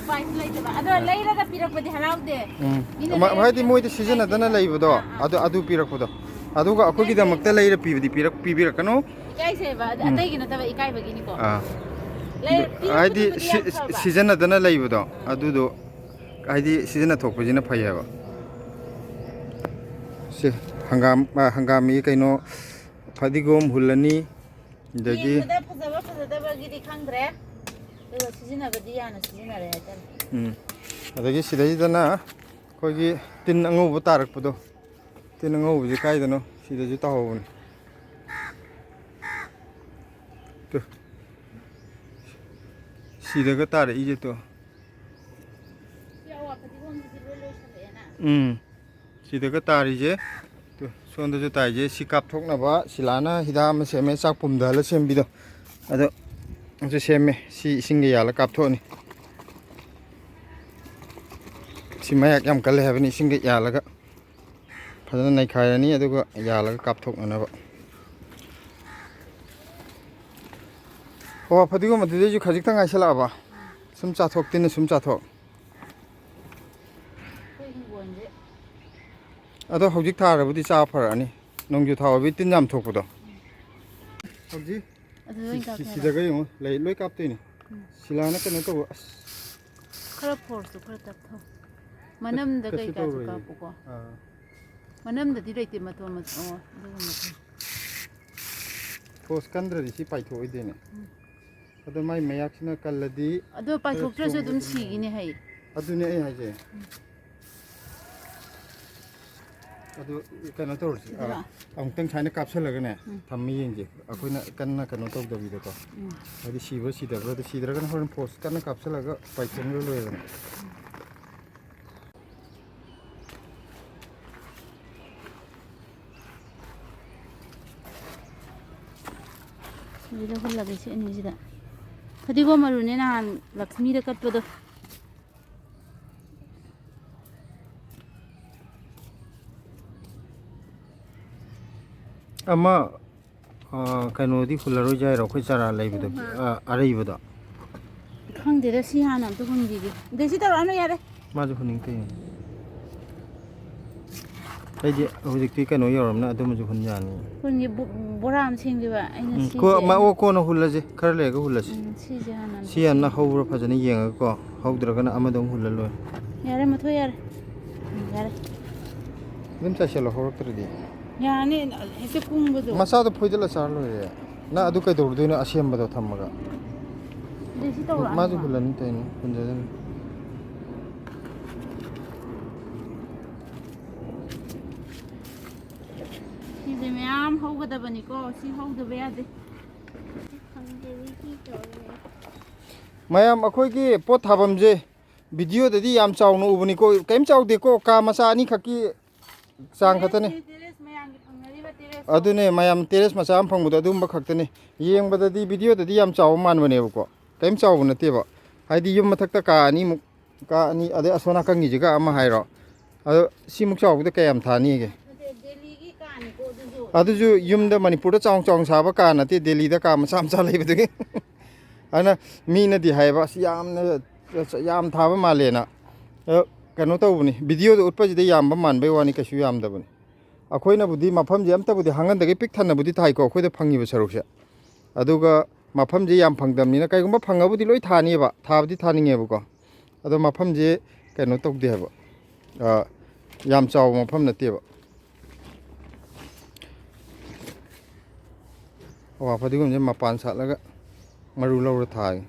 ꯎꯄꯥꯏꯁꯨ ꯂꯩꯇꯕ꯫ ꯑꯗꯣ ꯑꯥ꯫ ꯂꯩꯔꯒ ꯄꯤꯔꯛꯄꯗꯤ ꯍꯔꯥꯎꯗꯦ꯫ ꯎꯝ꯫ ꯃꯤꯅ ꯃ-, ꯂꯩꯔꯒ ꯍꯥꯏꯗꯤ ꯄꯤꯔꯛꯄꯗꯤ ꯃꯣꯏꯗꯤ ꯁꯤꯖꯤꯟꯅꯗꯅ ꯏꯀꯥꯏꯖꯩ꯫ ꯂꯩꯕꯗꯣ, ꯑꯥ, ꯑꯥ꯫ ꯑꯗꯨ, ꯑꯗꯨ ꯄꯤꯔꯛꯄꯗꯣ꯫ ꯎꯝ꯫ ꯑꯗꯨꯒ ꯑꯩꯈꯣꯏꯒꯤꯗꯃꯛꯇ ꯂꯩꯔ ꯄꯤꯕꯗꯤ ꯄꯤꯔꯛ-, ꯄꯤꯕꯤꯔꯛꯀꯅꯨ꯫ ꯏꯀꯥꯏꯖꯩꯕ, ꯑꯗ ꯎꯝ꯫ ꯑꯇꯩꯒꯤ ꯅꯠꯇꯕ, ꯏꯀꯥꯏꯕꯒꯤꯅꯤꯀꯣ꯫ ꯑꯥ꯫ ꯂꯩ-, ꯑꯗꯨ ꯍꯥꯏꯗꯤ ꯄꯤꯔꯛꯄꯗꯨꯕꯨꯗꯤ ꯁꯤ-, ꯌꯥꯝ ꯐꯕ꯫ ꯁꯤꯖꯤꯟꯅꯗꯅ ꯂꯩꯕꯗꯣ, ꯑꯗꯨꯗꯣ ꯍꯥꯏꯗꯤ ꯁꯤꯖꯤꯟꯅ ꯊꯣꯛꯄꯁꯤꯅ ꯐꯩ ꯍꯥꯏꯕ꯫ ꯁꯤ ꯍꯪꯒꯥꯝ, ꯑ, ꯍꯪꯒꯥꯝꯒꯤ ꯀꯩꯅꯣ, ꯐꯗꯤꯒꯣꯝ ꯍꯨꯜꯂꯅꯤ, ꯑꯗꯒꯤ ꯌꯦꯡꯕꯗ ꯐꯖꯕ ꯐꯖꯗꯕꯒꯤꯗꯤ ꯈꯪꯗ꯭ꯔꯦ, ꯑꯗꯨꯒ ꯁꯤꯖꯤꯟꯅꯕꯗꯤ ꯌꯥꯅ ꯁꯤꯖꯤꯟꯅꯔꯦ ꯍꯥꯏꯇꯥꯔꯦ꯫ ꯎꯝ꯫ ꯑꯗꯒꯤ ꯁꯤꯗꯩꯗꯅ ꯑꯩꯈꯣꯏꯒꯤ ꯇꯤꯟ ꯑꯉꯧꯕ ꯇꯥꯔꯛꯄꯗꯣ, ꯇꯤꯟ ꯑꯉꯧꯕꯁꯦ ꯀꯥꯏꯗꯅꯣ ꯁꯤꯗꯁꯨ ꯇꯥꯍꯧꯕꯅꯤ꯫ ꯇꯨ꯫ ꯁꯤꯗꯒ ꯇꯥꯔꯛꯏꯁꯦ ꯇꯨ꯫ ꯁꯤ ꯑꯋꯥ ꯐꯗꯤꯒꯣꯝꯁꯤꯗꯤ ꯂꯣꯏ ꯂꯣꯏꯁꯜꯂꯛꯑꯦꯅ꯫ ꯎꯝ꯫ ꯁꯤꯗꯒ ꯇꯥꯔꯤꯁꯦ ꯇꯨ, ꯁꯣꯝꯗꯁꯨ ꯇꯥꯏꯁꯦ꯫ ꯁꯤ ꯀꯥꯞꯊꯣꯛꯅꯕ ꯁꯤꯂꯥꯅ ꯍꯤꯗꯥꯛ ꯑꯃ ꯁꯦꯝꯃꯦ, ꯆꯥꯛ ꯄꯨꯝꯊꯍꯜꯂ ꯁꯦꯝꯕꯤꯗꯣ꯫ ꯑꯗꯣ ꯑꯗꯨ ꯁꯦꯝꯃꯦ꯫ ꯁꯤ ꯏꯁꯤꯡꯒ ꯌꯥꯜꯂ ꯀꯥꯞꯊꯣꯛꯑꯅꯤ꯫ ꯁꯤ ꯃꯌꯥꯛ ꯌꯥꯝ ꯀꯜꯂꯦ ꯍꯥꯏꯕꯅꯤ, ꯏꯁꯤꯡꯒ ꯌꯥꯜꯂꯒ ꯐꯖꯅ ꯅꯩꯈꯥꯏꯔꯅꯤ, ꯑꯗꯨꯒ ꯌꯥꯜꯂꯒ ꯀꯥꯞꯊꯣꯛꯅꯅꯕ꯫ ꯑꯣ, ꯐꯗꯤꯒꯣꯝ ꯑꯗꯨꯗꯩꯁꯨ ꯈꯖꯤꯛꯇꯪ ꯉꯥꯏꯁꯜꯂꯛꯑꯕ? ꯁꯨꯝ ꯆꯥꯊꯣꯛ, ꯇꯤꯟꯅ ꯁꯨꯝ ꯆꯥꯊꯣꯛ꯫ ꯑꯩꯈꯣꯏ ꯍꯤꯡꯒꯣꯜꯁꯦ꯫ ꯑꯗꯣ ꯍꯧꯖꯤꯛ ꯊꯥꯔꯕꯨꯗꯤ ꯆꯥꯕ ꯐꯔꯛꯑꯅꯤ, ꯅꯣꯡꯖꯨ ꯊꯥ ꯑꯣꯏꯕꯒꯤ ꯇꯤꯟ ꯌꯥꯝ ꯊꯣꯛꯄꯗꯣ꯫ ꯍꯧꯖꯤꯛ ꯑꯗꯨꯗ ꯑꯣꯏꯅ ꯁꯤ-, ꯁꯤ-, ꯀꯥꯞꯊꯔꯣ꯫ ꯁꯤꯗꯒ ꯌꯦꯡꯉꯣ, ꯂꯩ ꯂꯣꯏ ꯀꯥꯞꯇꯣꯏꯅꯤ꯫ ꯎꯝ꯫ ꯁꯤꯂꯥꯅ ꯀꯩꯅꯣ ꯇꯧꯕ, ꯑꯁ꯫ ꯈꯔ ꯐꯣꯔꯁꯇꯨ ꯈꯔ ꯇꯞꯊꯧ꯫ ꯃꯅꯝꯗ ꯀꯩꯁꯨ ꯀꯩꯀꯥꯁꯨ ꯇꯧꯔꯣꯏꯌꯦ꯫ ꯀꯥꯞꯄꯨꯀꯣ꯫ ꯑꯥ꯫ ꯃꯅꯝꯗꯗꯤ ꯂꯩꯇꯦ, ꯃꯇꯣꯟ ꯃꯇꯣꯟ, ꯑꯣ, ꯑꯗꯨꯒꯨꯝꯕꯗꯣ꯫ ꯐꯣꯔꯁ ꯀꯟꯗ꯭ꯔꯗꯤ ꯁꯤ ꯄꯥꯏꯊꯣꯛꯑꯣꯏꯗꯣꯏꯅꯦ꯫ ꯎꯝ꯫ ꯑꯗꯣ ꯃꯥꯏ ꯃꯌꯥꯛꯁꯤꯅ ꯀꯜꯂꯗꯤ ꯑꯗꯣ ꯈꯔ ꯄꯥꯏꯊꯣꯛꯇ꯭ꯔꯁꯨ ꯑꯗꯨꯝ ꯆꯣꯡꯕꯗꯤ ꯁꯤꯒꯤꯅꯦ ꯍꯥꯏꯌꯦ꯫ ꯑꯗꯨꯅꯦ ꯑꯩ ꯍꯥꯏꯁꯦ꯫ ꯎꯝ꯫ ꯑꯗꯨ ꯀꯩꯅꯣ ꯇꯧꯔꯁꯤ, ꯑ, ꯁꯤꯗꯔꯣ? ꯑꯃꯨꯛꯇꯪ ꯁꯨꯃꯥꯏꯅ ꯀꯥꯞꯁꯜꯂꯒꯅꯦ, ꯎꯝ꯫ ꯊꯝꯃ ꯌꯦꯡꯁꯦ꯫ ꯑꯩꯈꯣꯏꯅ ꯀꯟꯅ ꯀꯩꯅꯣ ꯇꯧꯗꯕꯤꯗꯀꯣ꯫ ꯎꯝ꯫ ꯍꯥꯏꯗꯤ ꯁꯤꯕ꯭ꯔꯥ ꯁꯤꯗꯕ꯭ꯔꯥ, ꯑꯗꯨ ꯁꯤꯗ꯭ꯔꯒꯅ ꯍꯣꯔꯦꯟ ꯐꯣꯔꯁ ꯀꯟꯅ ꯀꯥꯞꯁꯜꯂꯒ ꯄꯥꯏꯊꯣꯛꯅꯔ ꯂꯣꯏꯔꯦꯗꯅ꯫ ꯁꯤꯁꯤꯗ ꯍꯨꯜꯂꯒꯦ, ꯁꯤ ꯑꯅꯤꯁꯤꯗ꯫ ꯐꯗꯤꯒꯣꯝ ꯃꯔꯨꯅꯦ ꯅꯍꯥꯟ ꯂꯛꯁꯃꯤꯗ ꯀꯠꯄꯗꯣ꯫ ꯑꯃ, ꯑ, ꯀꯩꯅꯣꯗꯤ ꯍꯨꯜꯂꯔꯣꯏꯁꯦ ꯍꯥꯏꯔꯣ? ꯑꯩꯈꯣꯏ ꯆꯥꯔꯥ ꯂꯩꯕꯗꯣ, ꯎꯝ꯫ ꯑ, ꯑꯔꯩꯕꯗꯣ? ꯈꯪꯗꯦꯗ, ꯁꯤ ꯍꯥꯟꯅ ꯑꯝꯇ ꯍꯨꯟꯈꯤꯒꯦ꯫ ꯑꯗꯩ ꯁꯤ ꯇꯧꯔꯛꯑꯅꯨ, ꯌꯥꯔꯦ꯫ ꯃꯥꯁꯨ ꯍꯨꯟꯅꯤꯡꯗꯦ꯫ ꯑꯩꯗꯤ ꯍꯧꯖꯤꯛꯇꯤ ꯀꯩꯅꯣ ꯌꯧꯔꯝꯅ ꯑꯗꯨꯃꯁꯨ ꯍꯨꯟ ꯌꯥꯅꯤ꯫ ꯍꯨꯟꯒꯤ ꯕꯨ- ꯕꯣꯔꯥ ꯑꯃ ꯁꯦꯝꯈꯤꯕ ꯑꯩꯅ ꯎꯝ, ꯁꯤꯁꯦ꯫ ꯀꯣ-, ꯃ-, ꯑꯣ, ꯀꯣꯟꯅ ꯍꯨꯜꯂꯁꯤ, ꯈꯔ ꯂꯩꯔꯒ ꯍꯨꯜꯂꯁꯤ꯫ ꯎꯝ, ꯁꯤꯁꯦ ꯍꯥꯟꯅ ꯁꯤ ꯌꯥꯝꯅ ꯍꯧꯕ꯭ꯔꯥ ꯐꯖꯅ ꯌꯦꯡꯉꯒꯀꯣ, ꯍꯧꯗ꯭ꯔꯒꯅ ꯑꯃꯗ ꯑꯃꯨꯛ ꯍꯨꯜꯂ ꯂꯣꯏꯔꯦ꯫ ꯌꯥꯔꯦ, ꯃꯊꯣꯏ ꯌꯥꯔꯦ꯫ ꯎꯝ, ꯌꯥꯔꯦ꯫ ꯑꯗꯨꯝ ꯆꯥꯏꯁꯤꯜꯂꯣ, ꯍꯧꯔꯛꯇ꯭ꯔꯗꯤ꯫ ꯌꯥꯅꯤ, ꯍꯦꯛꯇ ꯀꯨꯡꯕꯗꯣ꯫ ꯃꯆꯥꯗꯣ ꯐꯣꯏꯗꯠꯂ ꯆꯥꯔ ꯂꯣꯏꯔꯦ꯫ ꯅꯪ ꯑꯗꯨ ꯀꯩꯗꯧꯔꯨꯗꯣꯏꯅꯣ ꯑꯁꯦꯝꯕꯗꯣ ꯊꯝꯃꯒ? ꯑꯗꯨ ꯁꯤ ꯇꯧꯔꯛꯑꯅꯨ꯫ ꯃꯥꯁꯨ ꯍꯨꯜꯂꯅꯤ ꯇꯧꯔꯤꯅꯤ, ꯍꯨꯟꯖꯗꯅꯤ꯫ ꯁꯤꯁꯦ ꯃꯌꯥꯝ ꯍꯧꯒꯗꯕꯅꯤꯀꯣ, ꯁꯤ ꯍꯧꯗꯕ ꯌꯥꯗꯦ꯫ ꯃꯌꯥꯝ ꯑꯩꯈꯣꯏꯒꯤ ꯄꯣꯠ ꯊꯥꯐꯝꯁꯦ ꯚꯤꯗꯤꯑꯣꯗꯗꯤ ꯌꯥꯝ ꯆꯥꯎꯅ ꯎꯕꯅꯤꯀꯣ, ꯀꯔꯤꯝ ꯆꯥꯎꯗꯦꯀꯣ, ꯀꯥ ꯃꯆꯥ ꯑꯅꯤꯈꯛꯀꯤ ꯆꯥꯡ ꯈꯛꯇꯅꯤ꯫ ꯇꯦꯔꯦꯁ ꯃꯌꯥꯝꯒꯤ ꯐꯪꯅꯔꯤꯕ ꯇꯦꯔꯦꯁ꯫ ꯑꯗꯨꯅꯦ ꯃꯌꯥꯝ ꯇꯦꯔꯦꯁ ꯃꯆꯥ ꯑꯃ ꯐꯪꯕꯗꯣ ꯑꯗꯨꯒꯨꯝꯕ ꯈꯛꯇꯅꯤ꯫ ꯌꯦꯡꯕꯗꯗꯤ ꯚꯤꯗꯤꯑꯣꯗꯗꯤ ꯌꯥꯝ ꯆꯥꯎꯕ ꯃꯥꯟꯕꯅꯦꯕꯀꯣ, ꯀꯔꯤꯝ ꯆꯥꯎꯕ ꯅꯠꯇꯦꯕ꯫ ꯍꯥꯏꯗꯤ ꯌꯨꯝ ꯃꯊꯛꯇ ꯀꯥ ꯑꯅꯤꯃꯨꯛ, ꯀꯥ ꯑꯅꯤ, ꯑꯗꯩ ꯑꯁꯣꯝ ꯅꯥꯀꯟꯒꯤꯁꯤꯒ ꯑꯃ ꯍꯥꯏꯔꯣ, ꯑꯗꯣ ꯁꯤꯃꯨꯛ ꯆꯥꯎꯕꯗ ꯀꯌꯥꯝ ꯊꯥꯅꯤꯒꯦ? ꯅꯠꯇꯦ, ꯗꯦꯜꯂꯤꯒꯤ ꯀꯥꯅꯤꯀꯣ ꯑꯗꯨꯁꯨ꯫ ꯑꯗꯨꯁꯨ ꯌꯨꯝꯗ ꯃꯅꯤꯄꯨꯔꯗ ꯆꯥꯎꯅ ꯆꯥꯎꯅ ꯁꯥꯕ ꯀꯥ ꯅꯠꯇꯦ, ꯗꯦꯜꯂꯤꯗ ꯀꯥ ꯃꯆꯥ ꯃꯆꯥ ꯂꯩꯕꯗꯨꯒꯤ꯫ ꯑꯗꯨꯅ ꯃꯤꯅꯗꯤ ꯍꯥꯏꯌꯦꯕ, "ꯑꯁ, ꯌꯥꯝꯅ, ꯌꯥꯝ ꯊꯥꯕ ꯃꯥꯜꯂꯦꯅ"꯫ ꯑꯗꯣ ꯀꯩꯅꯣ ꯇꯧꯕꯅꯤ, ꯚꯤꯗꯤꯑꯣꯗ ꯎꯠꯄꯁꯤꯗ ꯌꯥꯝꯕ ꯃꯥꯟꯕꯩ ꯋꯥꯅꯤ, ꯀꯩꯁꯨ ꯌꯥꯝꯗꯕꯅꯤ꯫ ꯑꯩꯈꯣꯏꯅꯕꯨꯗꯤ ꯃꯐꯝꯁꯦ ꯑꯝꯇꯕꯨꯗꯤ ꯍꯥꯡꯍꯟꯗꯒꯩ ꯄꯤꯛ ꯊꯟꯅꯕꯨꯗꯤ ꯊꯥꯏꯀꯣ, ꯑꯩꯈꯣꯏꯗ ꯐꯪꯉꯤꯕ ꯁꯔꯨꯛꯁꯦ꯫ ꯑꯗꯨꯒ ꯃꯐꯝꯁꯦ ꯌꯥꯝ ꯐꯪꯗꯕꯅꯤꯅ, ꯀꯩꯒꯨꯝꯕ ꯐꯪꯉꯕꯨꯗꯤ ꯂꯣꯏ ꯊꯥꯅꯤꯕ, ꯊꯥꯕꯗꯤ ꯊꯥꯅꯤꯡꯉꯦꯕꯀꯣ꯫ ꯑꯗꯣ ꯃꯐꯝꯁꯦ ꯀꯩꯅꯣ ꯇꯧꯗꯦ ꯍꯥꯏꯕ, ꯑ, ꯌꯥꯝ ꯆꯥꯎꯕ ꯃꯐꯝ ꯅꯠꯇꯦꯕ꯫ ꯑꯋꯥ ꯐꯗꯤꯒꯣꯝꯁꯦ ꯃꯄꯥꯟ ꯁꯥꯠꯂꯒ ꯃꯔꯨ ꯂꯧꯔ ꯊꯥꯒꯦ꯫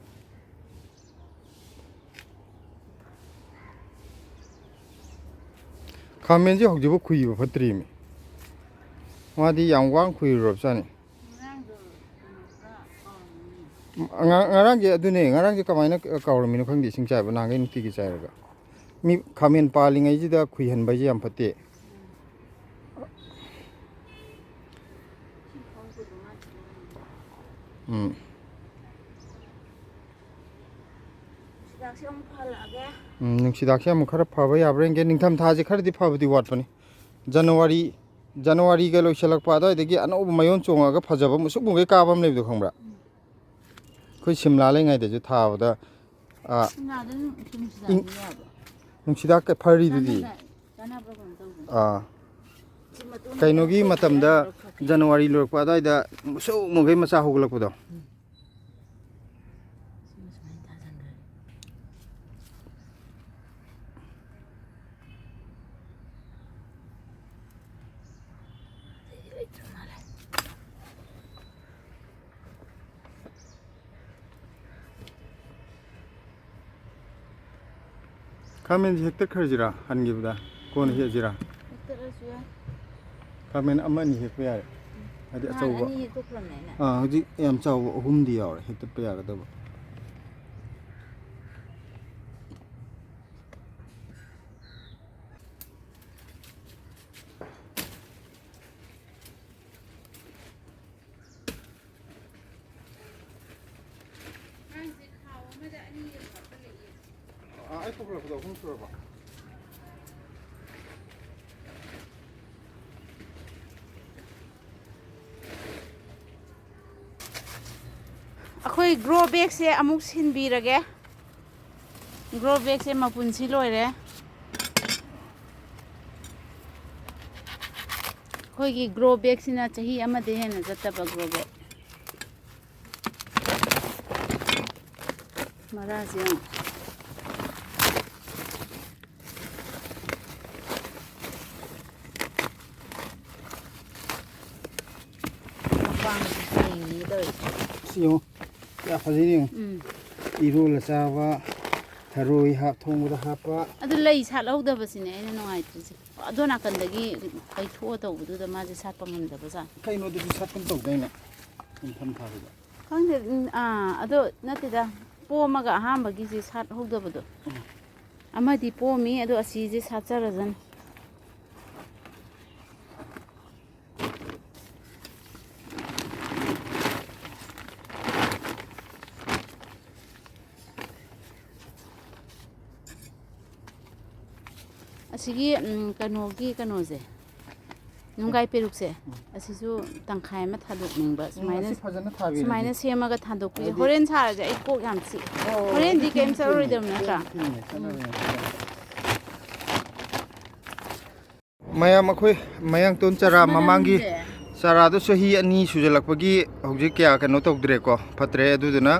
ꯈꯥꯃꯦꯟꯁꯦ ꯍꯧꯖꯤꯛꯐꯥꯎ ꯈꯨꯏꯕ ꯐꯠꯇ꯭ꯔꯤꯃꯤ꯫ ꯃꯥꯗꯤ ꯌꯥꯝ ꯋꯥꯡ ꯈꯨꯏꯔꯨꯔꯕꯖꯥꯠꯅꯤ꯫ ꯉꯔꯥꯡ-, ꯉꯔꯥꯡꯁꯦ ꯑꯗꯨꯅꯦ, ꯉꯔꯥꯡꯁꯦ ꯀꯃꯥꯏꯅ ꯀꯥꯎꯔꯝꯃꯤꯅꯣ ꯈꯪꯗꯦ, ꯏꯁꯤꯡ ꯆꯥꯏꯕ, ꯅꯍꯥꯟꯈꯩ ꯅꯨꯡꯇꯤꯒꯤ ꯆꯥꯏꯔꯒ꯫ ꯃꯤ ꯈꯥꯃꯦꯟ ꯄꯥꯜꯂꯤꯉꯩꯁꯤꯗ ꯈꯨꯏꯍꯟꯕ ꯍꯥꯏꯁꯦ ꯌꯥꯝ ꯐꯠꯇꯦ꯫ ꯎꯝ꯫ ꯍꯤꯗꯥꯛꯁꯦ ꯑꯃꯨꯛ ꯐꯍꯜꯂꯛꯑꯒꯦ꯫ ꯎꯝ, ꯅꯨꯡꯁꯤꯗꯥꯛꯁꯦ ꯑꯃꯨꯛ ꯈꯔ ꯐꯕ ꯌꯥꯕ꯭ꯔꯥ ꯌꯦꯡꯒꯦ꯫ ꯅꯤꯡꯊꯝꯊꯥꯁꯦ ꯈꯔꯗꯤ ꯐꯕꯗꯤ ꯋꯥꯠꯄꯅꯤ꯫ ꯖꯅꯋꯥꯔꯤ, ꯖꯅꯋꯥꯔꯤꯒ ꯂꯣꯏꯁꯤꯜꯂꯛꯄ ꯑꯗꯨꯋꯥꯏꯗꯒꯤ ꯑꯅꯧꯕ ꯃꯌꯣꯟ ꯆꯣꯡꯉꯒ ꯐꯖꯕ ꯃꯨꯁꯨꯛ ꯃꯨꯒꯩ ꯀꯥꯕ ꯑꯃ ꯂꯩꯕꯗꯣ ꯈꯪꯕ꯭ꯔꯥ? ꯑꯩꯈꯣꯏ ꯁꯤꯝꯂꯥ ꯂꯩꯉꯩꯗꯁꯨ ꯊꯥꯕꯗ, ꯑꯥ, ꯁꯤꯝꯂꯥꯗ ꯅꯨꯡ-, ꯅꯨꯡꯁꯤꯗꯥꯛ ꯏꯪ-, ꯌꯥꯕ꯭ꯔꯥ? ꯅꯨꯡꯁꯤꯗꯥꯛ ꯐꯔꯤꯗꯨꯗꯤ꯫ ꯀꯥꯟꯅꯕ-, ꯀꯥꯟꯅꯕ꯭ꯔꯥ ꯀꯩꯅꯣ ꯇꯧꯕꯅꯦ꯫ ꯑꯥ꯫ ꯀꯩꯅꯣꯒꯤ ꯃꯇꯝꯗ, ꯖꯅꯋꯥꯔꯤ ꯂꯣꯏꯔꯛꯄ ꯑꯗꯨꯋꯥꯏꯗ ꯃꯨꯁꯨꯛ ꯃꯨꯈꯩ ꯃꯆꯥ ꯍꯧꯒꯠꯂꯛꯄꯗꯣ꯫ ꯈꯥꯃꯦꯟꯁꯦ ꯍꯦꯛꯇꯠꯈ꯭ꯔꯁꯤꯔꯥ? ꯍꯟꯈꯤꯕꯗ ꯀꯣꯟꯅ ꯍꯦꯛꯑꯁꯤꯔꯥ? ꯍꯦꯛꯇꯠꯂꯁꯨ ꯌꯥꯏ꯫ ꯈꯥꯃꯦꯟ ꯑꯃ ꯑꯅꯤ ꯍꯦꯛꯄ ꯌꯥꯔꯦ꯫ ꯍꯥꯏꯗꯤ ꯅꯍꯥꯟ ꯑꯆꯧꯕ꯫ ꯑꯅꯤ ꯍꯦꯛꯇꯣꯛꯈ꯭ꯔꯕꯅꯦ ꯑꯩꯅ꯫ ꯑꯥ, ꯍꯧꯖꯤꯛ ꯌꯥꯝ ꯆꯥꯎꯕ ꯑꯍꯨꯝꯗꯤ ꯌꯥꯎꯔꯦ ꯍꯦꯛꯇꯠꯄ ꯌꯥꯒꯗꯕ꯫ ꯑꯥ, ꯑꯩ ꯄꯨꯈꯠꯂꯛꯄꯗꯣ ꯑꯍꯨꯝ ꯁꯨꯔꯕ? ꯑꯩꯈꯣꯏ grow bagꯁꯦ ꯑꯃꯨꯛ ꯁꯤꯟꯕꯤꯔꯒꯦ꯫ Grow bagꯁꯦ ꯃꯄꯨꯟꯁꯤ ꯂꯣꯏꯔꯦ꯫ ꯑꯩꯈꯣꯏꯒꯤ grow bagꯁꯤꯅ ꯆꯍꯤ ꯑꯃꯗꯩ ꯍꯦꯟꯅ ꯆꯠꯇꯕ grow bag꯫ ꯃꯔꯥꯁꯦ ꯌꯦꯡꯉꯣ꯫ ꯃꯄꯥꯟꯁꯦ ꯁꯦꯡꯉꯤꯅꯦ ꯇꯧꯔꯤꯁꯦ꯫ ꯁꯤ ꯌꯦꯡꯉꯣ꯫ ꯀꯌꯥ ꯐꯖꯩ ꯌꯦꯡꯉꯣ꯫ ꯎꯝ꯫ ꯏꯔꯣꯜꯂ ꯆꯥꯕ, ꯊꯔꯣꯏ ꯍꯥꯞ-, ꯊꯣꯡꯕꯗ ꯍꯥꯞꯄ꯫ ꯑꯗꯨ ꯂꯩ ꯁꯥꯠꯍꯧꯗꯕꯁꯤꯅꯦ ꯑꯩꯅ ꯅꯨꯡꯉꯥꯏꯇ꯭ꯔꯤꯁꯦ꯫ ꯑꯗꯣ ꯅꯥꯀꯟꯗꯒꯤ ꯀꯩꯊꯣꯛꯑ ꯇꯧꯕꯗꯨꯗ ꯃꯥꯁꯦ ꯁꯥꯠꯄ ꯉꯝꯗꯕ ꯖꯥꯠꯅꯤ꯫ ꯀꯩꯅꯣꯗꯨꯁꯨ ꯁꯥꯠꯀꯨꯝ ꯇꯧꯗꯥꯏꯅꯦ? ꯅꯤꯡꯊꯝ ꯊꯥꯗꯨꯗ꯫ ꯈꯪꯗꯦ, ꯎꯝ, ꯑꯥ, ꯑꯗꯣ ꯅꯠꯇꯦꯗ, ꯄꯣꯝꯃꯒ ꯑꯍꯥꯟꯕꯒꯤꯁꯦ ꯁꯥꯠꯍꯧꯗꯕꯗꯣ꯫ ꯎꯝ꯫ ꯑꯃꯗꯤ ꯄꯣꯝꯃꯤ, ꯑꯗꯣ ꯑꯁꯤꯁꯦ ꯁꯥꯠꯆꯔꯖꯅꯤ꯫ ꯑꯁꯤꯒꯤ, ꯎꯝ, ꯀꯩꯅꯣꯒꯤ ꯀꯩꯅꯣꯁꯦ, ꯅꯨꯡꯒꯥꯏ ꯄꯦꯔꯨꯛꯁꯦ, ꯎꯝ꯫ ꯑꯁꯤꯁꯨ ꯇꯪꯈꯥꯏ ꯑꯃ ꯊꯥꯗꯣꯛꯅꯤꯡꯕ꯫ ꯎꯝ, ꯁꯨꯃꯥꯏꯅ, ꯑꯁꯤ ꯐꯖꯅ ꯊꯥꯕꯤꯔꯗꯤ꯫ ꯁꯨꯃꯥꯏꯅ ꯁꯦꯝꯃꯒ ꯊꯥꯗꯣꯛꯄꯤ꯫ ꯍꯥꯏꯗꯤ ꯍꯣꯔꯦꯟ ꯁꯥꯔꯁꯦ, ꯑꯩ ꯀꯣꯛ ꯌꯥꯝ ꯆꯤꯛꯑꯦ꯫ ꯑꯣ, ꯍꯣꯔꯦꯟꯗꯤ ꯑꯗꯨ ꯀꯩꯝ ꯊꯦꯡꯉꯦ, ꯆꯠꯂꯔꯣꯏꯗꯕ ꯅꯠꯇ꯭ꯔꯥ? ꯊꯦꯡꯉꯦ, ꯊꯦꯡꯉꯦ, ꯎꯝ꯫ ꯆꯠꯂꯔꯣꯏ꯫ ꯃꯌꯥꯝ, ꯑꯩꯈꯣꯏ ꯃꯌꯥꯡꯇꯣꯟ ꯆꯔꯥ ꯃꯃꯥꯡꯒꯤ ꯃꯅꯝꯁꯦ꯫ ꯆꯔꯥꯗꯨ ꯆꯍꯤ ꯑꯅꯤ ꯁꯨꯖꯜꯂꯛꯄꯒꯤ ꯍꯧꯖꯤꯛ ꯀꯌꯥ ꯀꯩꯅꯣ ꯇꯧꯗ꯭ꯔꯦꯀꯣ, ꯐꯠꯇ꯭ꯔꯦ꯫ ꯑꯗꯨꯗꯨꯅ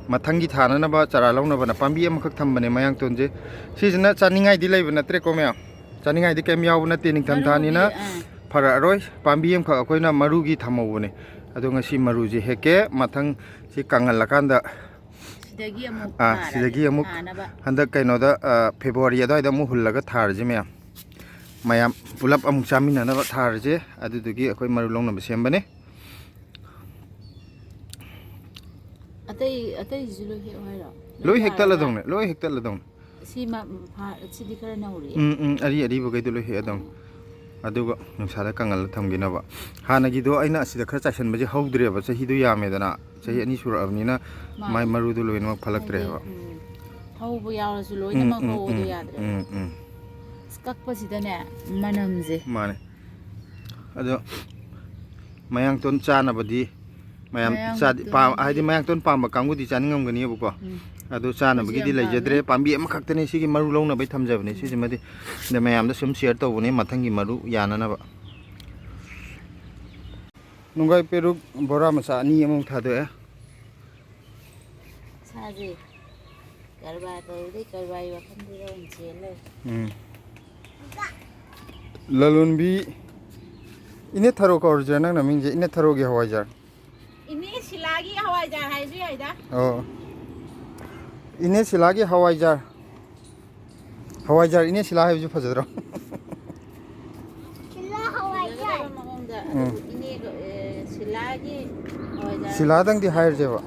ꯃꯊꯪꯒꯤ ꯊꯥꯅꯅꯕ ꯆꯔꯥ ꯂꯧꯅꯕꯅ ꯄꯥꯝꯕꯤ ꯑꯃꯈꯛ ꯊꯝꯕꯅꯦ ꯃꯌꯥꯡꯇꯣꯟꯁꯦ꯫ ꯁꯤꯁꯤꯅ ꯆꯥꯅꯤꯡꯉꯥꯏꯗꯤ ꯂꯩꯕ ꯅꯠꯇ꯭ꯔꯦꯀꯣ ꯃꯌꯥꯝ, ꯆꯥꯅꯤꯡꯉꯥꯏꯗꯤ ꯀꯩꯝ ꯌꯥꯎꯕ ꯅꯠꯇꯦ, ꯅꯤꯡꯊꯝꯊꯥꯅꯤꯅ ꯃꯔꯨꯒꯤ, ꯑꯥ꯫ ꯐꯔꯛꯑꯔꯣꯏ꯫ ꯄꯥꯝꯕꯤ ꯑꯃꯈꯛ ꯑꯩꯈꯣꯏꯅ ꯃꯔꯨꯒꯤ ꯊꯝꯍꯧꯕꯅꯦ꯫ ꯑꯗꯣ ꯉꯁꯤ ꯃꯔꯨꯁꯦ ꯍꯦꯛꯀꯦ, ꯃꯊꯪ ꯁꯤ ꯀꯪꯍꯜꯂꯀꯥꯟꯗ ꯁꯤꯗꯒꯤ ꯑꯃꯨꯛ ꯑꯥ, ꯊꯥꯔꯒꯦ, ꯁꯤꯗꯒꯤ ꯑꯃꯨꯛ ꯊꯥꯅꯕ꯫ ꯍꯟꯗꯛ ꯀꯩꯅꯣꯗ, ꯑꯥ, ꯐꯦꯕ꯭ꯔꯨꯋꯥꯔꯤ ꯑꯗꯨꯋꯥꯏꯗ ꯑꯃꯨꯛ ꯍꯨꯜꯂꯒ ꯊꯥꯔꯁꯤ ꯃꯌꯥꯝ꯫ ꯃꯌꯥꯝ ꯄꯨꯂꯞ ꯑꯃꯨꯛ ꯆꯥꯃꯤꯟꯅꯅꯕ ꯊꯥꯔꯁꯦ꯫ ꯑꯗꯨꯗꯨꯒꯤ ꯑꯩꯈꯣꯏ ꯃꯔꯨ ꯂꯧꯅꯕ ꯁꯦꯝꯕꯅꯦ꯫ ꯑꯇꯩ, ꯑꯇꯩꯁꯤꯁꯨ ꯂꯣꯏ ꯍꯦꯛꯑꯣ ꯍꯥꯏꯔꯣ? ꯂꯣꯏ ꯌꯥꯔꯕ? ꯍꯦꯛꯇꯠꯂꯗꯧꯅꯦ, ꯂꯣꯏ ꯍꯦꯛꯇꯠꯂꯗꯧꯅꯦ꯫ ꯁꯤ ꯃ-, ꯐꯥ-, ꯁꯤꯗꯤ ꯈꯔ ꯅꯧꯔꯤ꯫ ꯎꯝ, ꯎꯝ, ꯑꯔꯤ ꯑꯔꯤꯕꯈꯩꯗꯣ ꯂꯣꯏ ꯍꯦꯛꯑꯗꯧꯅꯦ꯫ ꯑꯗꯨꯒ ꯅꯨꯡꯁꯥꯗ ꯀꯪꯍꯜꯂ ꯊꯝꯈꯤꯅꯕ꯫ ꯍꯥꯟꯅꯒꯤꯗꯣ ꯑꯩꯅ ꯑꯁꯤꯗ ꯈꯔ ꯆꯥꯏꯁꯟꯕꯁꯦ ꯍꯧꯗ꯭ꯔꯦꯕ, ꯆꯍꯤꯗꯣ ꯌꯥꯝꯃꯦꯗꯅ꯫ ꯆꯍꯤ ꯑꯅꯤ ꯁꯨꯔꯛꯑꯕꯅꯤꯅ ꯃꯥꯅꯦ꯫ ꯃꯥꯏ ꯃꯔꯨꯗꯣ ꯂꯣꯏꯅꯃꯛ ꯐꯠꯂꯛꯇ꯭ꯔꯦ ꯍꯥꯏꯗꯤ, ꯍꯥꯏꯕ꯫ ꯎꯝ, ꯍꯧꯕ ꯌꯥꯎꯔꯁꯨ ꯎꯝ, ꯂꯣꯏꯅꯃꯛ ꯎꯝ, ꯍꯧꯕꯗꯣ ꯎꯝ, ꯌꯥꯗ꯭ꯔꯦꯕ꯫ ꯎꯝ, ꯎꯝ꯫ ꯑꯁ, ꯀꯛꯄꯁꯤꯗꯅꯦ ꯃꯅꯝꯁꯦ꯫ ꯃꯥꯅꯦ꯫ ꯑꯗꯣ ꯃꯌꯥꯡꯇꯣꯟ ꯆꯥꯅꯕꯗꯤ ꯃꯌꯥꯝ ꯃꯌꯥꯡꯇꯣꯟ ꯆꯥꯗꯤ-, ꯄꯥꯝ-, ꯍꯥꯏꯗꯤ ꯃꯌꯥꯡꯇꯣꯟ ꯄꯥꯝꯕ ꯀꯥꯡꯕꯨꯗꯤ ꯆꯥꯅꯤꯡꯉꯝꯒꯅꯤꯕꯀꯣ꯫ ꯎꯝ꯫ ꯑꯗꯨ ꯆꯥꯅꯕꯒꯤꯗꯤ ꯑꯩꯁꯨ ꯌꯥꯝ ꯂꯩꯖꯗ꯭ꯔꯦ꯫ ꯄꯥꯝꯕꯤ ꯑꯃꯈꯛꯇꯅꯦ ꯁꯤꯒꯤ ꯃꯔꯨ ꯂꯧꯅꯕꯩ ꯊꯝꯖꯕꯅꯦ ꯁꯤꯁꯤꯃꯗꯤ꯫ ꯑꯗ ꯃꯌꯥꯝꯗ ꯁꯨꯝ ꯁꯤꯌꯔ ꯇꯧꯕꯅꯦ ꯃꯊꯪꯒꯤ ꯃꯔꯨ ꯌꯥꯅꯅꯕ꯫ ꯅꯨꯡꯒꯥꯏ ꯄꯦꯔꯨꯛ ꯕꯣꯔꯥ ꯃꯆꯥ ꯑꯅꯤ ꯑꯃꯃꯨꯛ ꯊꯥꯗꯣꯛꯑꯦ꯫ ꯏꯁꯥꯁꯦ ꯀꯔꯕꯥꯔ ꯇꯧꯔꯗꯤ ꯀꯔꯕꯥꯔꯒꯤ ꯋꯥꯈꯜꯗꯨꯗ ꯑꯣꯏꯅ ꯆꯦꯜ ꯂꯩꯔꯦ꯫ ꯎꯝ꯫ ꯂꯂꯣꯟꯕꯤ ꯏꯅꯦ ꯊꯔꯣ ꯀꯧꯔꯁꯤꯔꯥ ꯅꯪ ꯅꯃꯤꯡꯁꯦ? ꯏꯅꯦ ꯊꯔꯣꯒꯤ ꯍꯋꯥꯏꯖꯥꯔ꯫ ꯏꯅꯦ ꯁꯤꯂꯥꯒꯤ ꯍꯋꯥꯏꯖꯥꯔ ꯍꯥꯏꯔꯁꯨ ꯌꯥꯏꯗ꯫ ꯑꯣ꯫ ꯏꯅꯦ ꯁꯤꯂꯥꯒꯤ ꯍꯋꯥꯏꯖꯥꯔ꯫ ꯍꯋꯥꯏꯖꯥꯔ ꯏꯅꯦ ꯁꯤꯂꯥ ꯍꯥꯏꯕꯁꯨ ꯐꯖꯗ꯭ꯔꯣ? ꯁꯤꯂꯥ ꯍꯋꯥꯏꯖꯥꯔ꯫ ꯐꯖꯒꯗꯕ ꯃꯑꯣꯡꯗ ꯎꯝ꯫ ꯏꯅꯦꯒ, ꯑꯦ, ꯁꯤꯂꯥꯒꯤ ꯍꯋꯥꯏꯖꯥꯔ꯫ ꯁꯤꯂꯥꯗꯪꯗꯤ ꯍꯥꯏꯔꯁꯦꯕ꯫